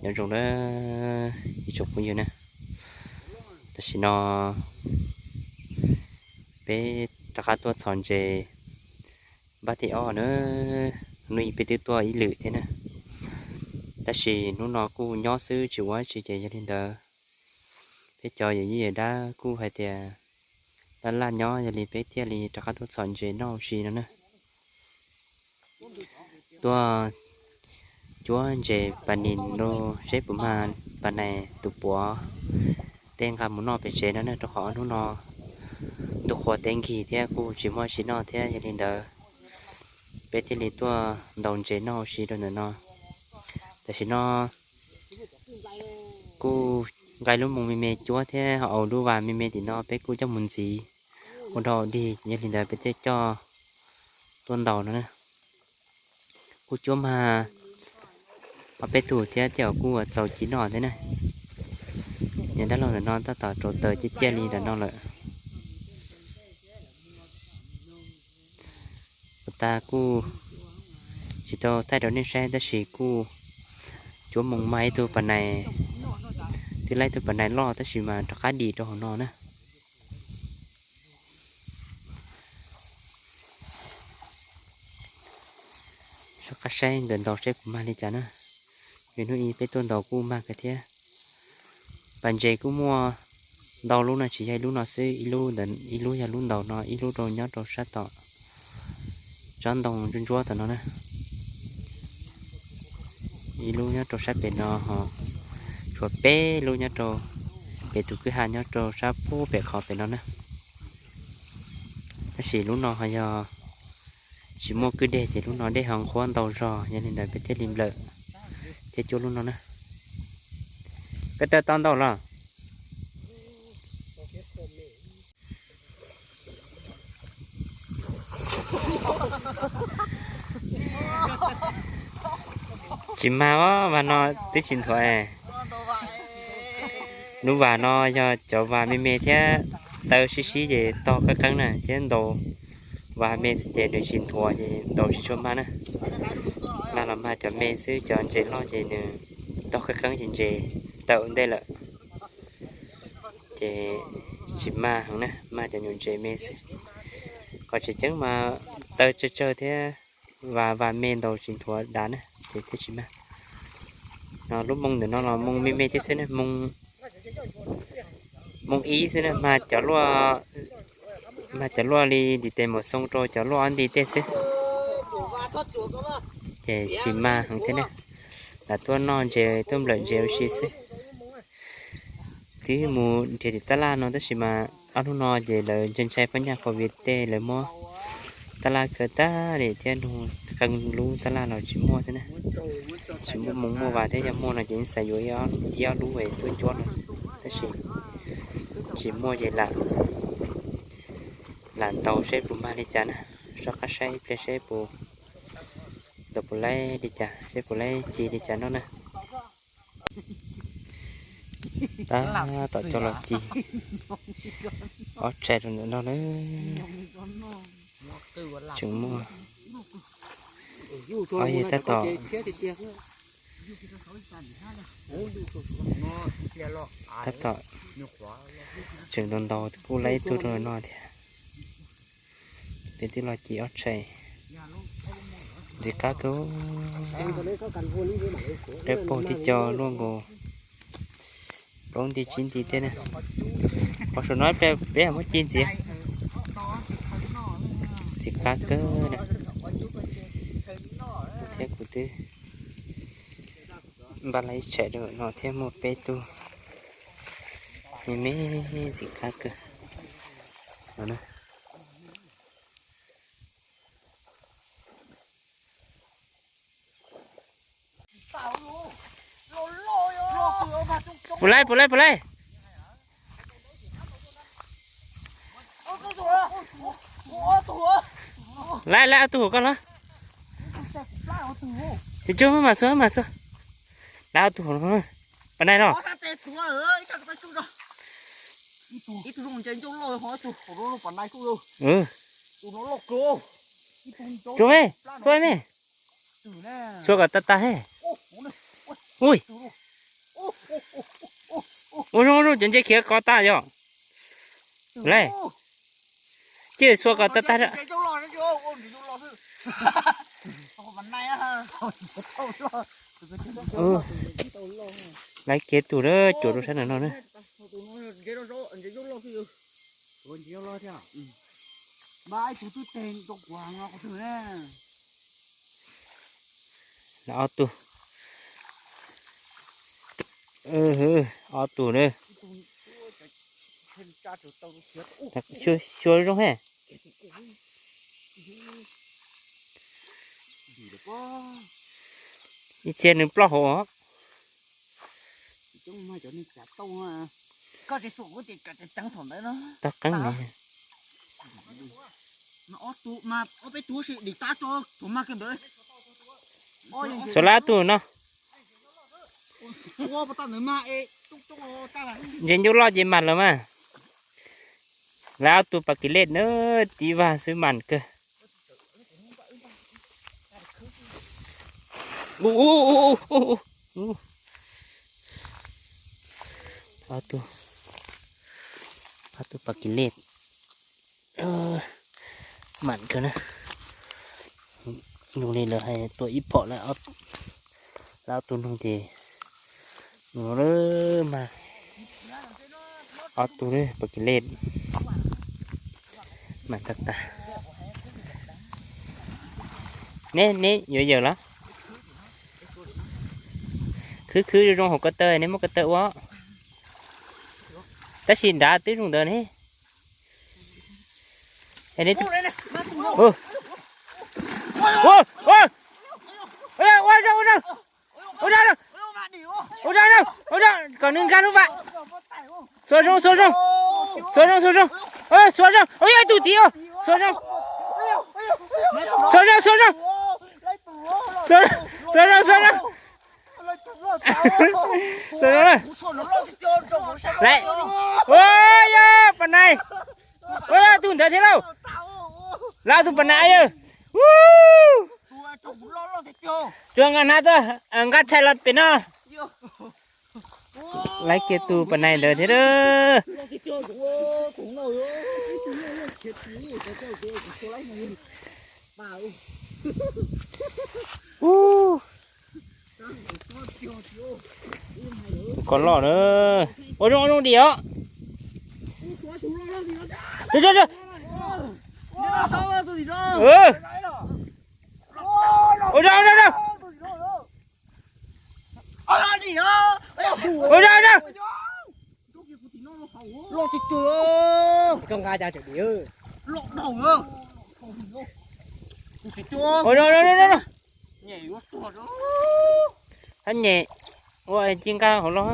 Nyob zoo na ib tsoom phooj ywg na, tam sim no peb rov qab tuaj txhos ntses npab thib ob na. Hnub i peb twb tuaj ib lwm thiab na, tab sis hnub no kuj nyob xwb tsis ua tsi ces yog li ntawd peb cov yawm yij yawm dab kuj hais tias laj laj nyob, yog li peb thiaj li rov qab tuaj txhos ntses noj ua si no na. Tuaj cuab ntses pas nis rau seb puas mag pas nais tus puav tej nqa mus noj pem tsev no na, rau qhov hnub no ntuj qhua teb nkig thiab kuj tsis muaj tsi noj thiab, yog li ntawd peb thiaj li tuaj ntaus ntses noj ua si rau ntawm no. Tam sim no kuj nqa lub moo me me cuab thiab ho ua lub vas me me tim no peb kuj coj mus ntxiv ua dog dig, yog li ntawd peb thiaj coj tuaj ntaus no na. Kuj cuab mag ob peb tug thiab tej zaum kuj txaus ci noj thiab na. Niag dab laug ntawm no tab tom rauv taws ciaj ciaj li ntawm no lawm. Puas tas kuj tsis tau thaij rau nej saib tab sis kuj cuab moo mag ib tug pas nais, twb laib ib tug pas nais loj tab sis mas rov qab dim rau hauv no na. Soj qab saib nkawd ntaus saib puas mag li cas na. Vim hnub i peb tuaj ntaus kuj mag kawg thiab. Pas ntses kuj muaj ntau lub no, tsis yog ib lub no xwb, ib lub ntawm, ib lub yog lub ntaus no, ib lub rau nyob rau sab tom tsob ntoo ntsuab ntsuab tom no na. Ib lub nyob rau sab pem no ho tshuav peb lub nyob rau pem tus kwj ha nyob rau sab pub pem qhov pem no na. Tab sis lub no ho yog tsis muaj kwj deg ces lub no dej ho nqhuab ntau zog, yog li ntawd peb thiaj li nplawm thiab cuab lub no na. Koj taw to ntau los? Tsis mag os, vas no twb tsis nthuav. Lub vas no yog cov vas me me thiab taw sib sib ces tog qeeb qeeb na, thiab ntaus vas me xwb ces nws tsis nthuav ces ntaus tsis tshua mag na. Mag los mag cov me xwb, cov ntses loj ces nws tog qeeb qeeb ces ntses tawm ua ntej lawm. Ces tsis mag heev na, mag cov nyuam ntses me xwb. Qhov tseem ceeb mas taw tsawg tsawg thiab vas, vas me ntaus tsis nthuav dav na ces thiaj tsis mag. No lub moo ntawm no los moo me me thiab xwb na, moo ib xwb na, mag cov luaj, mag cov luaj li ntiv tes maum xoo rau cov luaj ob nti tej xwb. Ces tsis mag heev thiab na, lam tuaj noj ntses tuaj nplawm ntses ua si xwb. Twb mus nrhiav tim tab laj no tab sis mas ob hnub no ces lawv ntshai ntshai phab nyaj covid tej lawv muab tab laj kaw tag li thiab nug qee lub tab laj los tsis muaj thiab na. Tsis muaj moo muaj vas thiab, yog muaj no ces yeej xav yuav ib ob lub es tuaj cuab no, tab sis tsis muaj ces lam, lam ntaus seb puas mag li cas na. Soj qab saib ib pliag seb puas, ntaus puas laib li cas, seb puas laib ci li cas no na. Tab tom coj los ci ob tshais rau ntawm no na. Tseem muaj ob yawg tab tom, tab tom tseem ntaus ntaus kuj laib ib tug rau no thiab. Peb twb los ci ob tshais, ntxim qab kawg. Dawb paug tib co luaj nkaus plaub nti tsib nti tej na. Qhov saum no peb muab ci ntxiv. Ntxim qab kawg na. Thiab kuv twb npaj laib ib tshais rau no thiab, muaj peb tug me me, ntxim qab kawg no na. Puas laib, puas laib, puas laib? Laib, laib ob tug hauv koj los. Cug cug mas xua mas xua. Laib ob tug hauv no. Pas nais no. Cug me, xua me. Xua kom tag tag he. Ui, Ua zoo ua zoo, cov ntses khiav kov tas yog. Lej, cia xuas kom tag tag. Laiv kiag tus cuam rau sab nram no na. Ob tug. Ob tug na. Xyuas zoo he. Ib txhia nws ploj hauv os. Tau qeeb ne. Xuas lab tug no. Ntses ncuj loj ces mam lawm mas. Lawv ob tug pas kis lej na, tib vag xwb mam kawg. Ob tug pas kis lej mam kawg na. Nug li lawv hais tua ib phom lawm, lawv ob tug nug ces nug mas ob tug pas kis lej mam tag tag. Neb, neb yuav yawm los? Khwv khwv zoo zoo hauv ko taw, neb muab ko taw ua. Tab sis nrad twb zoo ntawd ne. Ua zoo, ua zoo, ua zoo, ua zoo, kom nws nkag lub vam. Xuas zoo, xuas zoo, xuas zoo, xuas zoo, xuas zoo, ib tug tid, xuas zoo, xuas zoo, xuas zoo, xuas zoo, xuas zoo. Lawm, ua yog pas nais, ua yog tus ntawd thiab lauj. Lawm tus pas nais yawg. Tsuas nqa hnav tuaj, nqa tshais los pem no. Laiv kiag tus pas nais ntawd thiab. Koj loj na. Ua zoo, ua zoo dim os. Ua zoo, ua zoo. Ua zoo, ua zoo. Loj tiag tiag, koj nqa cas tseem dim. Ua zoo, ua zoo. Hab nyem, ua ci nqa hauv los.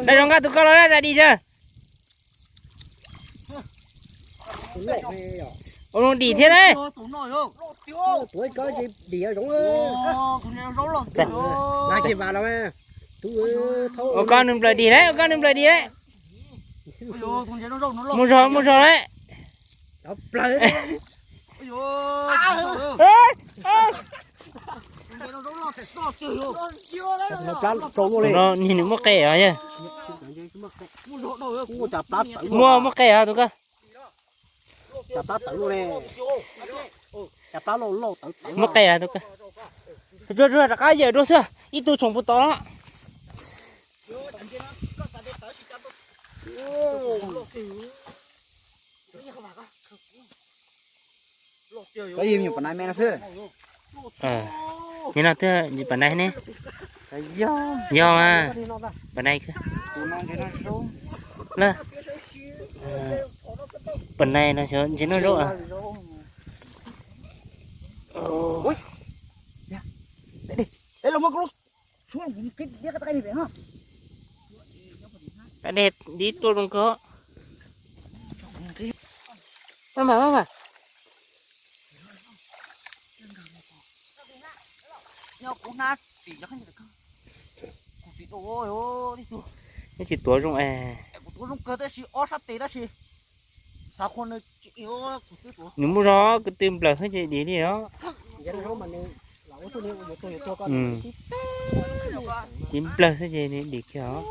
Dai zoo nqa tus ko los dai dim thiab. Ua zoo dim thiab ne. Ua koj nws nplawm dim lawm, ua koj nws nplawm dim lawm. Mus zog, mus zog lawm. Tus no nim nws muaj qe os yog. Muaj, muaj qe os tus ko. Muaj qe os tus ko. Rov qab yawm dua xwb, ib tug tshoom puas tod. Koj yog me nyuam pas nais me no xwb. Nim no twb pas nais ne. Yog, yog mas, pas nais. Pas nais no ntses noj zaub. Qab deg dib tuaj zoo kawg. Maj mam, maj mam. Nyob tsis tuav zoo es. Nws muaj zog kwv tw nplawg xwb ces dim li os. Tiv nplawg xwb ces dim kiag os.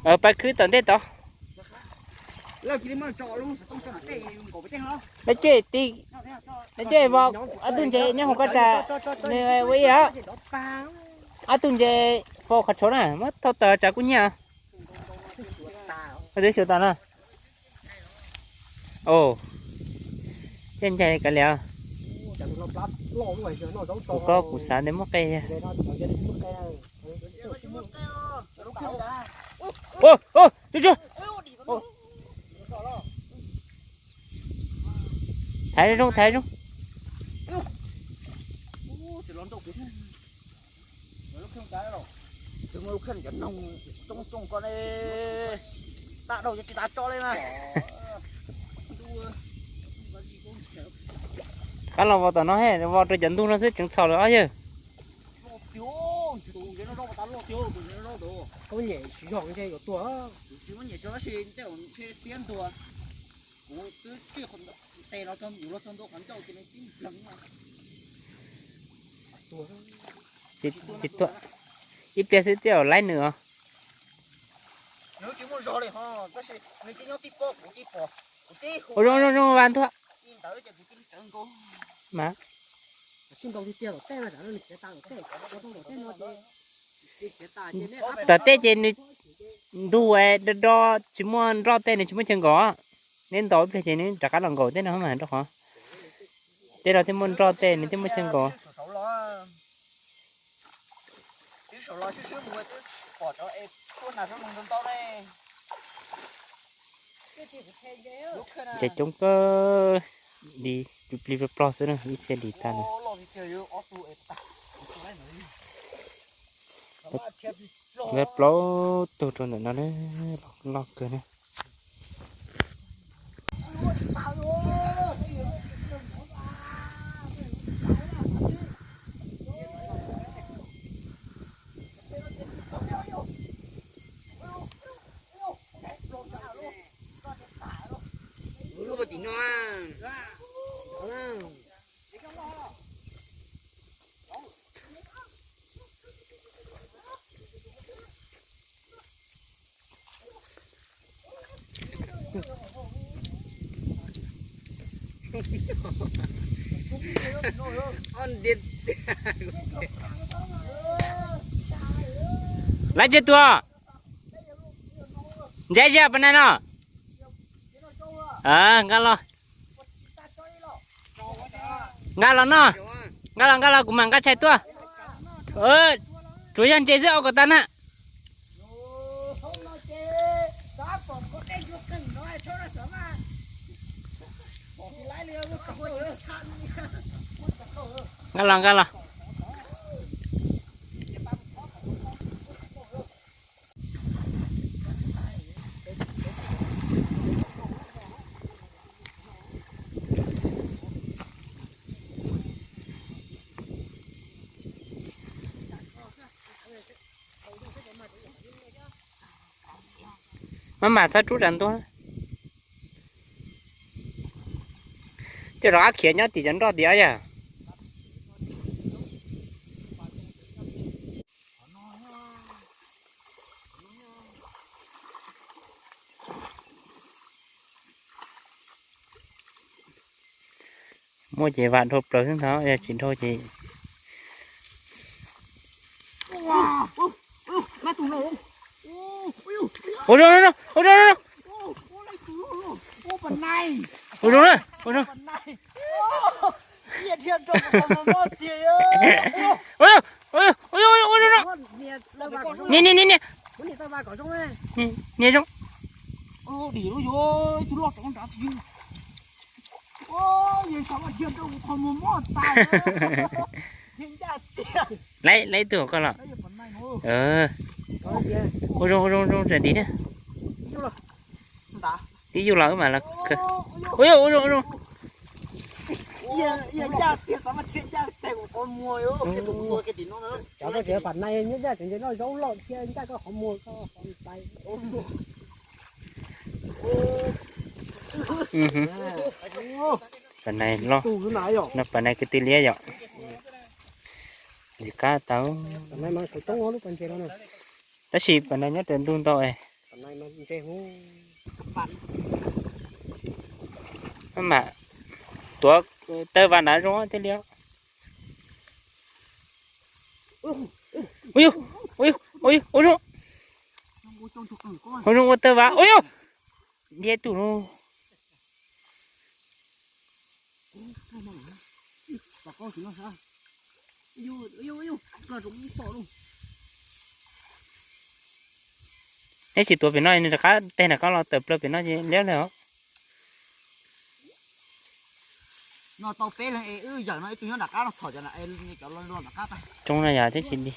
Pab khwb tom ntej tod. Nab coj ti, nab coj vau, ob tug ntses nyob hauv koj tsa, nws ua ib yam. Ob tug ntses faus qhov tshuav na, muab thauj tawm tsa kuj nyiaj. Twb xyuas tas na. Ov, thiaj ncaig kav liam. Kuv xav ntawd muaj qe. Ov, ov, tsuag tsuag. Thaiv zoo, thaiv zoo. Rov qab los vau tom no, vau rau cov ntug no xwb tseem txhaum lawm os yawg. Tsis tuaj, ib pliag xwb twb laib nws os. Ua zoo zoo zoo vas ntua. Mas tom tej ces nws ntug do do tsis muaj nroj tej, nws tsis muaj chaw nkaum. Neb ntaus ib pliag ces nws rov qab los nkaum tej no mas rau qhov tej no thiaj muaj nroj tej, nws thiaj muaj chaw nkaum. Ntses coob kawg, di plig plig plog plog xwb na, ib txhia di tag na. Lawv plaub tug rau ntawm no, loj kawg na. Lawv tsis tuaj, ntse zia pas nai no. Nqa los, nqa los no, nqa los nqa los kuv mam nqa tshais tuaj. Tsuas yog ntse xwb ua kom tag na. Nqa los nqa los. Maj mam txhob rub ras ntua. Coj rov qab khiav nyob tim cov nroj tim yom. Muaj ces vam dhau plaws xwb ntag, yog tsis dhau ces ua zoo, ua zoo, ua zoo, ua zoo. Niam, niam, niam, niam. Niam zoo. Laib, laib ib tug koj los. Ua zoo, ua zoo, zoo tsam dim thiab. Twb yug los wb mam los. Ua zoo, ua zoo, ua zoo. Cov koj tseem pam nai nyob ncaj tseem nce noj zaub loj thiab ncaj koj qhov muag koj qhov tais. Pam nai loj, no pam nai kwv tij liab yom. Ntxim qab tau. Tab sis pas na nyob raws ntug ntau es. Maj mam tuav taw vas nrad zoo thiaj li. Ua zoo, ua zoo, ua zoo, ua zoo ua taw vas, ua zoo. Dhia tus lauj. Neb tsis tuav pem no nws rov qab teg nram qab los tawm plaws pem no ces liab li os. Tau peb leeg es wb yawm no ib tug nyob nram qab no txhom cov nram qab. Coob no yog thiab tsis li.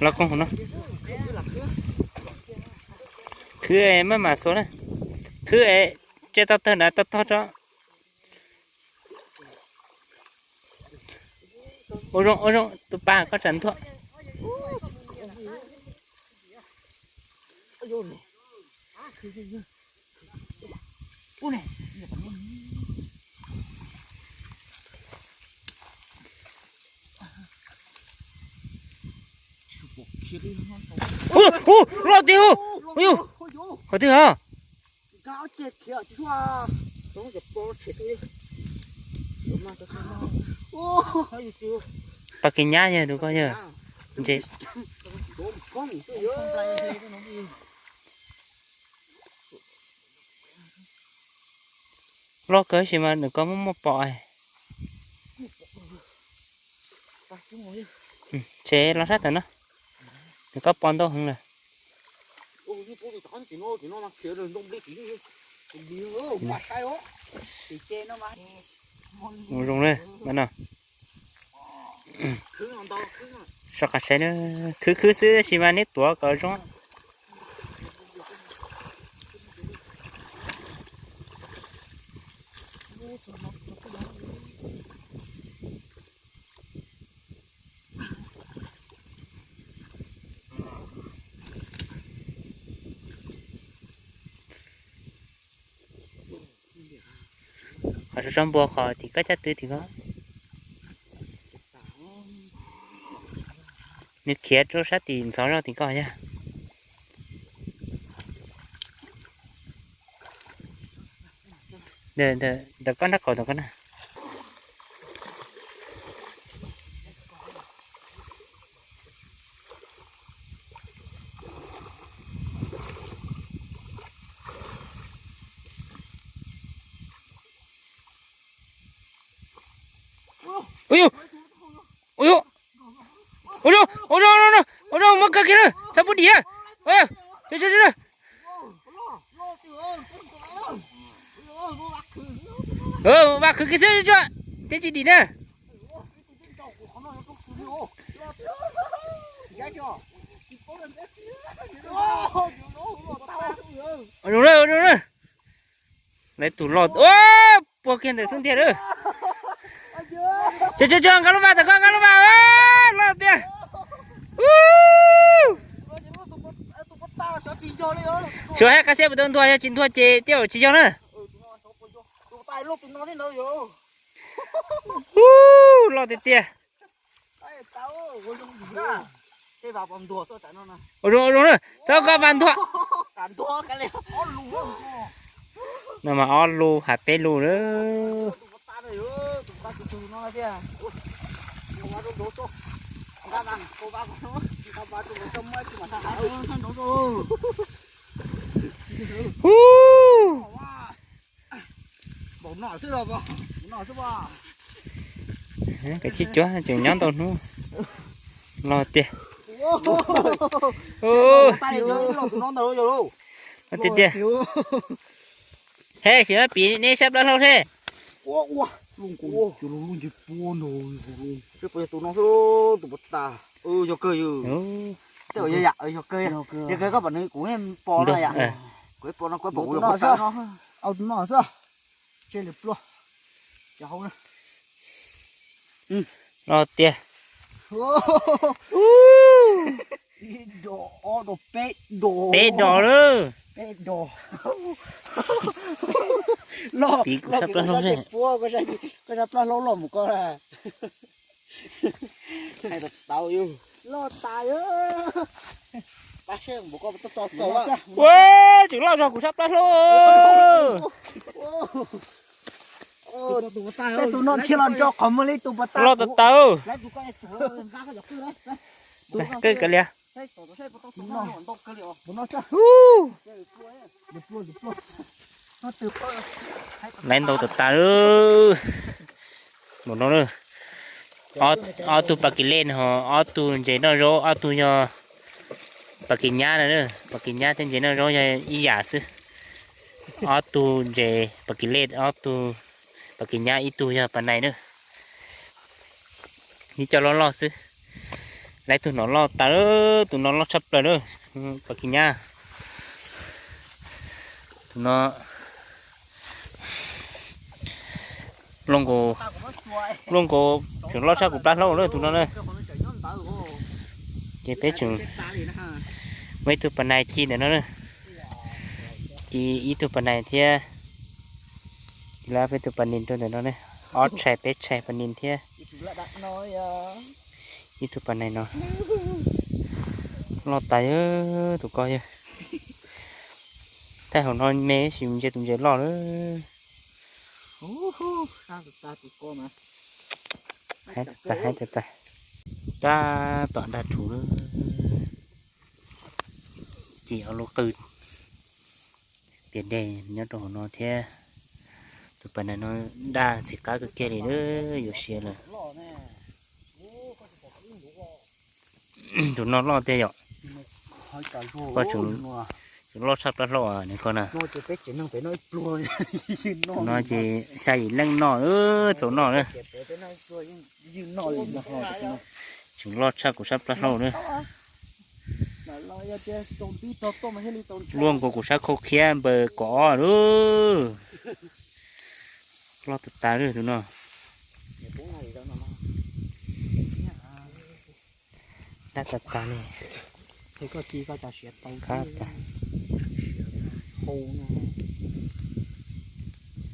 Los koog hauv no. Khwb es maj mam xuas na. Khwb es tse tau tawg nrad tau tog tso. Ua zoo, ua zoo, tus pas koj tsam ntuag. Ua, ua, loj tiag. Ua, qhov twg hos? Pas kev nyab yog tus koj yog. Ntse. Loj kawg sis mas nws koj muaj muaj pom. Tsev los sab tawm no, nws koj pom ntau heev lawm. Mus zoo na, no. Soj qab saib na, khwb khwb xwb sis mas neb tuav kom zoo. Qhov tso npua qhov tim koj caj tw tim ko. Nws khiav rau sab tim ntxov zog tim ko yog. Ntawm koj nrab qaum ntawm koj na. Ua, ua, ua, ua, ua, muab kaw kiag na, txhob pub dim. Vas khwv kiag xwb tso, thiaj tsis dim na. Ua zoo na, ua zoo na. Lawv tus loj puag kiag ntawm xub ntiag lawm. Tso, tso, tso, nqa lub vas, tawm koj nqa lub vas, loj tiag. Xyov hais qab xeb puas tau ntuag, yog tsis ntuag ces tej zaum tsis yog na. Loj tiag tiag. Ua zoo, ua zoo na, txhob koj vas ntuag. No mas ob lub hais peb lub lawm. Hu, kav tsij cuab tseem nyob ntau hnub. Loj tiag. Loj tiag tiag. He, sim no piv neb sab plab hlaub seb. Yog kawg, yog kawg, yog kawg koj pom nws kuv pom no yom. Kuv pom no, kuv pom kuv pom no. Au tus no xwb. Tseg lwm pluaj. Cov hauv na. Loj tiag. Ib dos, ob dos, peb dos. Peb dos lawm. Peb dos. Piv kuv sab plab hlaub seb. Koj sab plab hlaub loj mus koj. Loj tas. Ua, tseem loj zog kuv sab plab hlaub. Tej tus no nrhiav los nrog qhov muag li tus pas tas. Loj tas tas. Qwj kav liam. Laiv ntau tas tas. Mus no, ob tug pas kis lej no, ob tug ntses noj zaub, ob tug yog pas kis nyab na. Pas kis nyab thiab ntses noj zaub yog ib yam xwb. Ob tug ntses pas kis lej, ob tug pas kis nyab, ib tug yog pas nais na. Ib co loj loj xwb. Laiv tus no loj tas, tus no loj tshaj plaws na. Pas kis nyab. Tus no luaj nkaus, luaj nkaus, tseem loj tshaj kuv plab hlaub na tus no na. Ces peb tseem muaj ib tug pas nais ci ntawm no na. Ci ib tug pas nais thiab. Lawv peb tug pas nis rau ntawm no ne, ob tshais peb tshais pas nis thiab. Ib tug pas nais no loj tas, tus ko yog. Thaij hauv no me sis ntsia tus ntses loj lawm. Hais tas, hais tas tas. Tab tom dag rhuv lawm. Ces ob lub qwj pias dej nyob rau hauv no thiab. Tus pas nais no dag ntxim qab kawg kiag li, yuav siav lawm. Tus no loj tiag yom. Koj tseem loj tshaj plab hlaub nws ko na. No ces xya yim leej noj, txaus noj na. Tseem loj tshaj kuv sab plab hlaub na. Luaj nkaus kuv sab khau khiab npaws kaum ob lub. Loj tas tas li tus no. Dab tas tas li. Qab tas.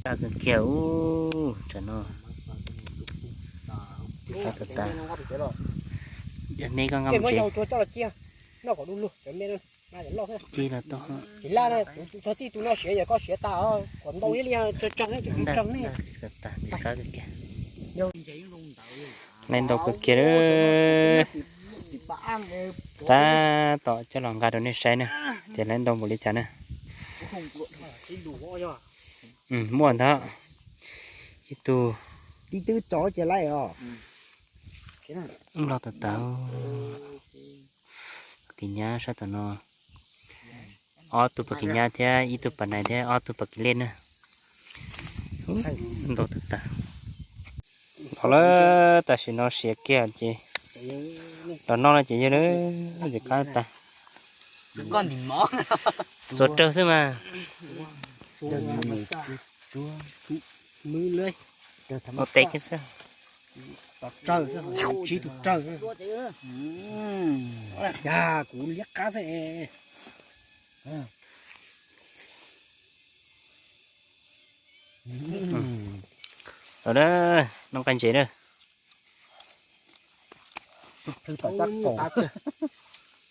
Dab kawg kiag ub, tsam no. Qab tas tas. Me koj nqa mus tsev. Ci los tau. Txog txij tus no siav yog koj siav tas, qhuav ntau thiab li, tsawg tsawg ne. Laiv ntau kawg kiag. Tab tom coj los nqa rau nej saib na, tias laiv ntau npaum li cas na. Muaj ntag. Ib tug. Tib twb tso ces laiv os. Loj tas tas. Pas kis nyab sab tom no. Ob tug pas kis nyab thiab ib tug pas nais thiab ob tug pas kis lej na. Ntau tas tas. Los lawm, tam sim no siav kiag ces los noj no ces yog lawm, ces qab tas. Xuas rawg xwb mas. Ua tes kiag xwb. Tsib tus rawg. Yog kuv liab qab xwb. Los da, noj nqaij ntses na.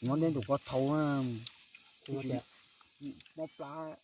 Nyob neb tus ko thau mob plab.